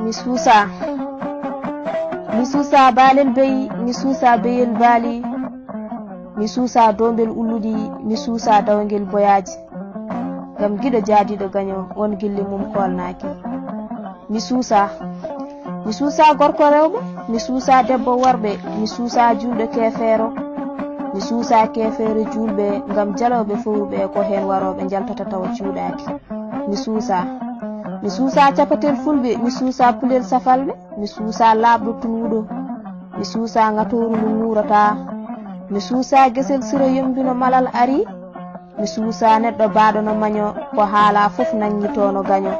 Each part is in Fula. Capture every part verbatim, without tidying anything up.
Mi suusaa, mi suusaa baalel beyi, mi suusaa beyel baali, mi suusaa doombel ulluɗi, mi suusaa dawangel boyaaji. Ngam giɗo jaadiiɗo gaño, on gilli mum koolnaaki. Mi suusaa, mi suusaa gorko rewɓe, mi suusaa debbo worɓe, mi suusaa juulɗo keefeero, mi suusaa keefeero juulɓe, ngam jalooɓe fowruɓe ko heen warooɓe njaltata tawa cuuɗaaki. Mi suusaa, mi suusaa capatel fulɓe, mi suusaa pulel safalɓe, mi suusaa laaɓɗo tunwuɗo, mi suusaa ŋatooru ndu ŋuurataa, mi suusaa gesel siro yombino malal ari, mi suusaa neɗɗo baaɗo no maño, ko haalaa fof naŋŋitoo no gaño.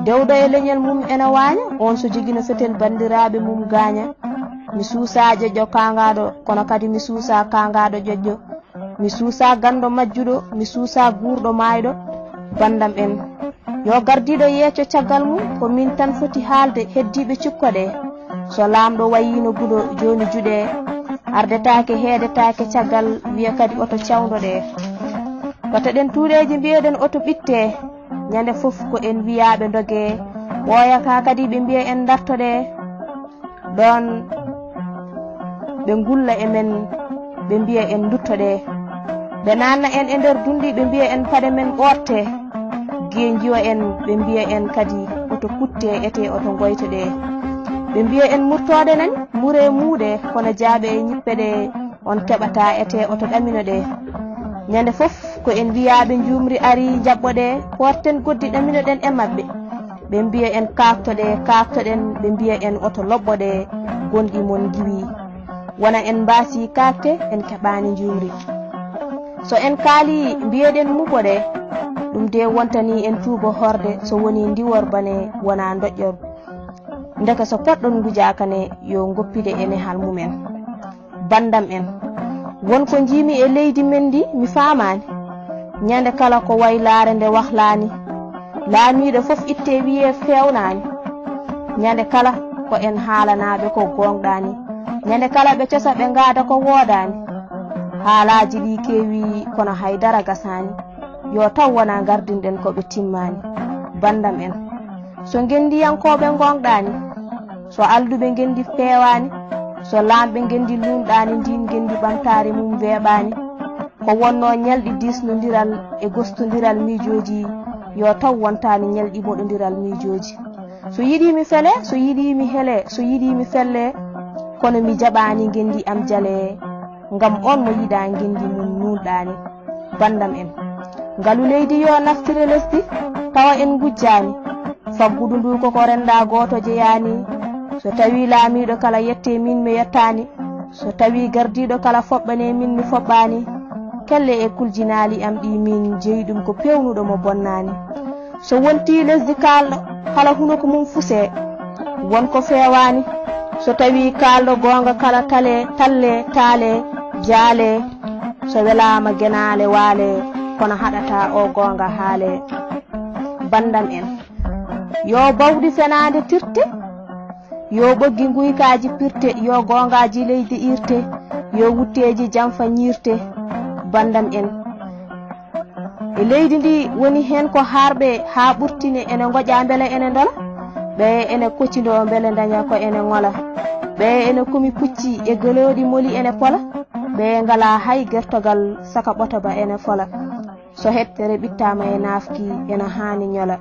Dewɗo e leñol mum ena waaña, oon so jogino fetel banndiraaɓe mum gaaña. Mi suusaa ƴoƴƴo kaŋaaɗo, kono kadi mi suusaa kaŋaaɗo ƴoƴƴo. Mi suusaa ganndo majjuɗo, mi suusaa guurɗo maayɗo, banndam en. Yo gardiiɗo yeeco caggal mum, ko miin tan foti haalde, heddiiɓe cukkoɗee. So laamɗo wayiino guɗo, jooni juɗee. Ardetaake, heedetaake caggal, wiya kadi oto cawndo ɗee. Wata ɗen tuuɗeeji mbiyeɗen oto ɓittee. Ñande fof ko en wiyaaɓe ndogee. Ɓooya kaa kadi ɓe mbiya en ndartoɗee. Ɗoon ɓe ngulla e men, ɓe mbiya en nduttoɗee. Ɓe naatna en e nder dunɗi, ɓe mbiya en paɗe men ɓoottee. Giye njiwa en, ɓe mbiya en kadi oto kuttee, etee oto ngoytoɗee. Ɓe mbiya en murtooɗe nani, muree muuɗee, kono jaaɓe e ñippe ɗee, on keɓataa, etee oto ɗaminoɗee. Ñande fof ko en wiyaaɓe njuumri arii, njaɓɓoɗee, poorten goddi ɗaminoɗen e maɓɓe. Ɓe mbiya en kaaktoɗee, kaaktoɗen, ɓe mbiya en oto loɓɓoɗee, gonɗi mon ngiwii. Wona en mbaasii kaakte, en keɓaani njuumri. So en kaalii, mbiyeɗen muɓɓoɗee, ɗum dee wontanii en tuuba horde, so wonii ndiwor bane, wonaa ndoƴƴor. Ndeke so poɗɗon ngujaaka ne, yo ngoppide e nehal mumen. Banndam en, won ko njiimi e leydi men ndi, mi faamaani. Ñande kala ko waylaare nde wahlaani. Laamiiɗo fof ittee wiyee feewnaani. Ñande kala ko en haalanaaɓe ko gooŋɗaani. Ñande kala ɓe cosa ɓe ngaada ko woodaani. Haalaaji ɗi keewi kono hay dara gasaani. Yo taw wona ngardinɗen ko ɓe timmaani. Banndam en, so ngenndiyankooɓe ngooŋɗaani, so alduɓe ngenndi peewaani, so laamɓe ngenndi luunɗaani, ndiin ngenndi ɓamtaare mum weeɓaani, ko wonnoo ñalɗi diisnondiral e gostondiral miijooji, yo taw wontaani ñalɗi moɗondiral miijooji. So yiɗii mi felee, so yiɗii mi helee, so yiɗii mi fellee, kono mi jaɓaani ngenndi am jalee, ngam oon mo yiɗaa ngenndi mum nuunɗaani. Banndam en, ngalu leydi yo naftire lesdi, tawa en ngujjaani. Faggudu ndu koko renndaa gooto jeyaani. So tawii laamiiɗo kala yettee, miin mi yettaani. So tawii gardiiɗo kala foɓɓanee, miin mi foɓɓaani. Kelle e kuljinaali am ɗi, miin jeyi ɗum ko peewnuɗo mo bonnaani. So wontii lesdi kaalɗo, kala hunuko mum fusee, won ko feewaani. So tawii kaalɗo goonga kala talee, tallee, taalee, jaalee. So welaama genaale waalee, kono haɗataa o goonga haalee. Banndam en, yo bawɗi fenaande tirte, yo ɓoggi nguykaaji pirte, yo goongaaji leydi irte, yo wutteeji jamfa ñiirte. Banndam en, e leydi ndi woni heen ko haarɓe haa ɓurtini, ene ngoƴa mbele ene ndola, ɓee ene kocindoo mbele ndaña ko ene ŋola, ɓee ene kumi pucci e gelooɗi moli ene pola, ɓee ngalaa hay gertogal saka ɓoto ba ene fola. So hettere ɓittaama e naafki, ene haani ñola.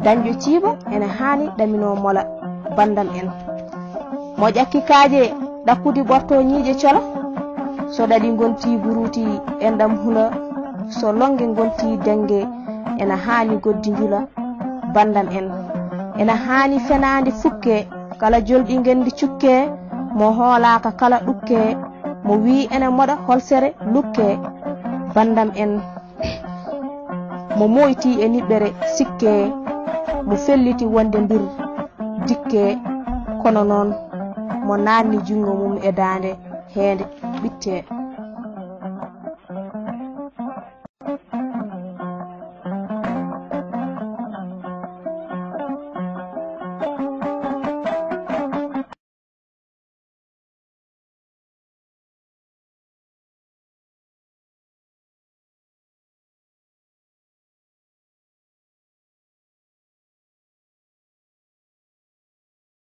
Dañɗo ciiba ene haani ɗaminoo mola. Banndam en, mo ƴakki kaaƴe ɗakkude ɓorto ñiiƴe cola. So ɗaɗi ngontii buruuti, enɗam hula. So lonnge ngontii dennge, ene haani goddi njula. Banndam en, ene haani fenaande fukkee, kala jolɗi ngenndi cukkee, mo hoolaaka kala ɗukkee, mo wii ene moɗa holsere lukkee. Banndam en, mo mooyti e niɓɓere sikkee, mo felliti wonde mbir dikkee, kono noon mo naatni junngo mum e daande heende ɓittee.